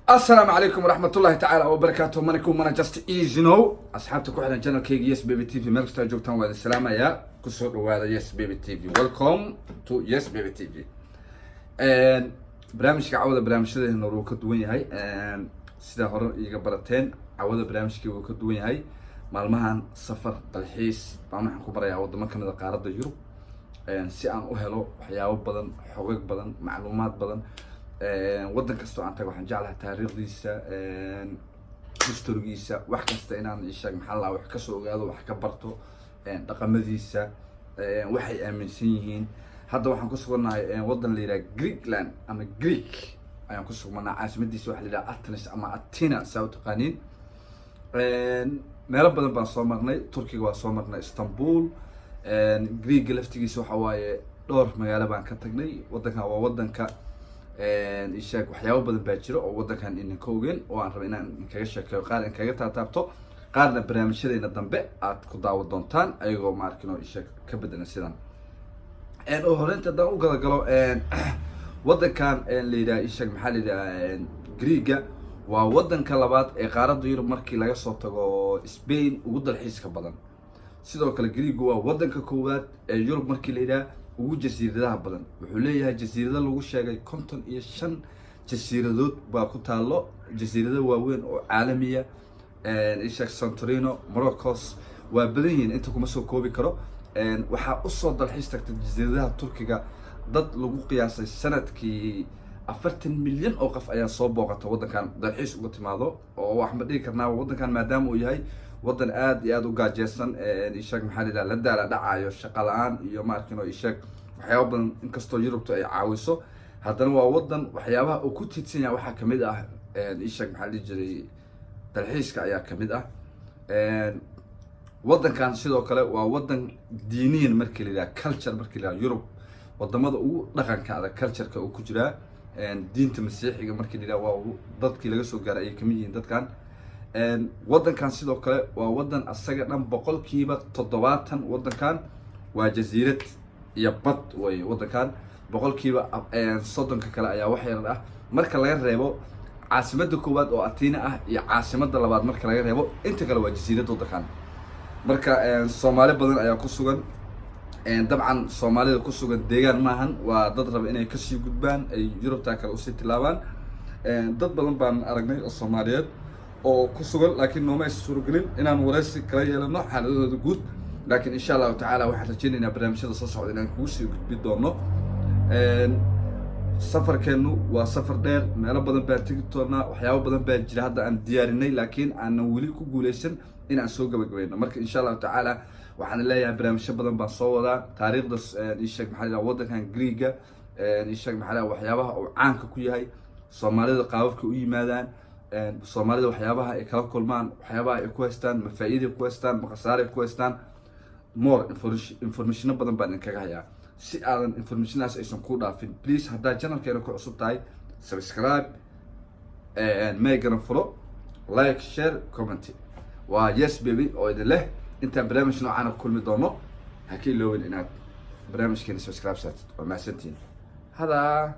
Asalaamu calaykum waraxmatullahi tacaala wabarakaatu. Maniku mana just easy no. Asxaabta ku xiran channelkayga Yes Baby TV, meel kasta aad joogtaan, waa idin salaamayaa. Kusoo dhawaada Yes Baby TV. Welcome to Yes Baby TV. Barnaamijka cawada barnaamijyadeena hore wuu ka duwan yahay. Sidaa hore iiga barateen, cawada barnaamijkii wuu ka duwan yahay. Maalmahan safar dalxiis baan waxaan ku barayaa wadamo kamid a qaaradda Yurub, si aan u helo waxyaabo badan, xogag badan, macluumaad badan. Waddan kastoo aan tago waxaan jeclahay taariikhdiisa, historygiisa, wax kasta inaan isheeg maxaa la wax kasoo ogaado, wax ka barto dhaqamadiisa, waxay aaminsan yihiin. Hadda waxaan ku sugannahay waddan la yidhaha Greekland ama Greek ayaan ku sugnaa. Caasimadiisa waxa la yidhaha Athens ama Athena, saa u taqaaniin. Meelo badan baan soo marnay. Turkiga waa soo marnay, Istanbul. Greega laftigiisa waxa waaye dhowr magaalo baan ka tagnay. Waddankan waa waddanka isheeg waxyaabo badan baa jira oo waddankan idinka ogeyn oo aan raba inaan inkaga sheekeeyo, qaar inkaga taataabto, qaarna barnaamijyadeena dambe aad ku daawo doontaan ayagoo maarkino isheeg ka bedelan sidan. Oo horeynta haddaan u gadagalo, waddankan la yidhaha isheeg maxaa la yidhaha Greega waa waddanka labaad ee qaaradda Yurub, markii laga soo tago Spain, ugu dalxiiska badan. Sidoo kale Greegu waa waddanka koowaad ee Yurub, markii la yidhaha, ugu jasiiradaha badan. Wuxuu leeyahay jasiirado lagu sheegay 55 jasiiradood baa ku taalo, jasiirado waaweyn oo caalamiya. Isheeg Santorino, Morocos, waa badan yihiin, inta kuma soo koobi karo. Waxaa usoo dalxiis tagtay jasiiradaha Turkiga dad lagu qiyaasay sanadkii 40 milyan oo qof ayaa soo booqata waddankan, dalxiis uga timaado. Oo waxaan ma dhihi karnaa waddankan, maadaama uu yahay waddan aad iyo aad u gaajeysan, isheeg maxaa la yidhaha la daala dhacayo shaqa la-aan iyo maarkino isheeg waxyaaba badan, inkastoo Yurubtu ay caawiso, haddana waa wadan waxyaabaha uu ku tiidsan yahay waxaa kamid ah isheeg maxaa la dhihi jiray dalxiiska ayaa kamid ah waddankan. Sidoo kale waa wadan diiniyan markii la yidhaha, culture markii la yidhaha, Yurub wadamada ugu dhaqanka adag cultureka uu ku jiraa. Diinta Masiixiga markii la yidhaha, waa dadkii laga soo gaaray ayay kamid yihiin dadkan. Waddankan sidoo kale waa wadan asaga dhan 70% waddankan waa jasiirad iyo bad way. Waddankan 30%-ka kale ayaa wax yar ah, marka laga reebo caasimadda koowaad oo Atina ah iyo caasimadda labaad. Marka laga reebo inta kale waa jasiirad waddankan. Marka Soomaali badan ayaa ku sugan. Dabcan Soomaalida ku sugan deegaan maahan, waa dad raba inay kasii gudbaan, ay Yurubtaa kale usii tilaabaan. Dad badan baan aragnay oo Soomaaliyeed oo ku sugan, laakiin nooma aysan suuragelin inaan wareysi kala yeelano xaaladahooda guud. Laakiin insha Allahu tacaala waxaan rajeynaynaa barnaamijyada soo socda inaan kugu sii gudbi doono. Safarkeenu waa safar dheer, meelo badan baan tegi doonaa. Waxyaabo badan baa jira hadda aan diyaarinay, laakiin aanan weli ku guuleysan in aan soo gabagabayno. Marka insha Allahu tacaala waxaan leeyahay barnaamijyo badan baan soo wadaa. Taariikhda isheeg maxaa la waddankan Greega, isheeg maxaa la waxyaabaha uu caanka ku yahay, Soomaalida qaababka u yimaadaan, Soomaalida waxyaabaha ay kala kulmaan, waxyaabaha ay ku haystaan, ma faa'iiday ku haystaan, ma khasaaray ku haystaan, more informationo badan baan idinkaga hayaa. Si aadan informationaas aysan ku dhaafin, please, haddaad channelkeena ku cusub tahay, subscribe meegana furo, like, share, comment. Waa Yes Baby oo idin leh intaan barnaamij noocaana ku kulmi doono, ha ka iloowin inaad barnaamijkeena subscribe saartid. Waa mahadsantihiin hadaa.